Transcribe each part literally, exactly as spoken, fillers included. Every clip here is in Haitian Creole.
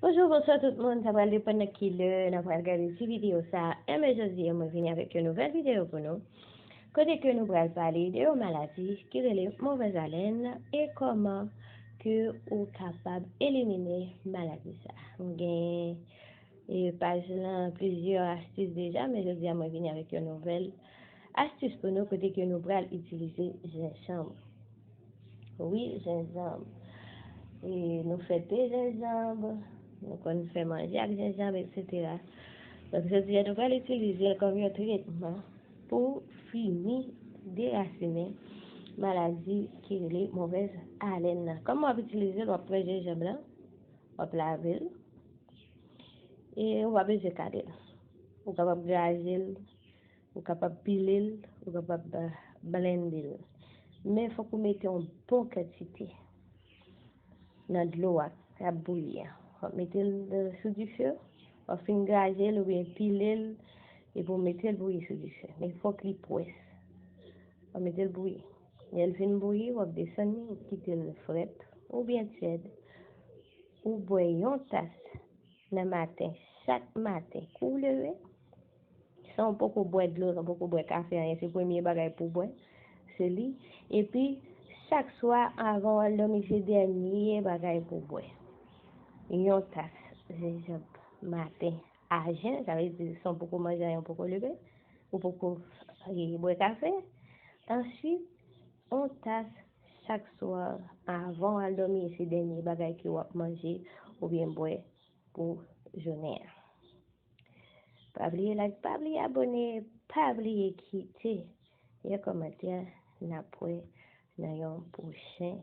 Bonjou, bonswa tout moun. Sa pral depann nan ki lè n ap pral gade ti videyo sa a. Enben jodi a, mwen vini avèk yon nouvèl videyo pou nou. Kote ke nou pral pale de yon maladi ki rele movèz alèn e kòman ke ou kapab elimine maladi sa a. Mwen gen e paj lan plizyè astis deja, men jodi a mwen vini avèk yon nouvèl astis pou nou kote ke nou pral itilize jenjanm. Wi, jenjanm. E nou fè te jenjanm, nou konn fè manje ak jenjanm, etsetera. Donk, jodi a, nou pral itilize l kòm yon tretman pou fini derasinen maladi ki rele movèz alèn nan. Kòman w ap itilize l? W ap pran jenjanm lan, w ap lave l, e ou pa bezwen kale l. Ou kapab graje l, ou kapab pile l, ou kapab blende l. Men fòk ou mete yon bon kantite nan dlo a k ap bouyi a. W ap mete l sou dife, w ap fin graje l oubyen pile l, epi w mete l bouyi sou dife. Men fòk li pwès. W ap mete l bouyi. Lè l fin bouyi, w ap desann li, ou kite l frèt oubyen tyèd. Ou bwè yon tas nan maten, chak maten, kou w leve. San w poko bwè dlo, san w poko bwè kafe, anyen, se premye bagay pou w bwè, se li. Epi, chak swa, avan w al dòmi, se dènye bagay pou w bwè. Yon tas jenjanm maten a jen, sa vle di san w poko manje anyen, w poko leve, ou poko, e, bwè kafe. Answit, yon tas chak swa, avan w al dòmi, se dènye bagay ke w ap manje oubyen bwè pou jounen an. Pa bliye like, pa bliye abòne, pa bliye kite yon kòmantè. N ap wè nan yon pwochen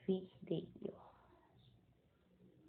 videyo.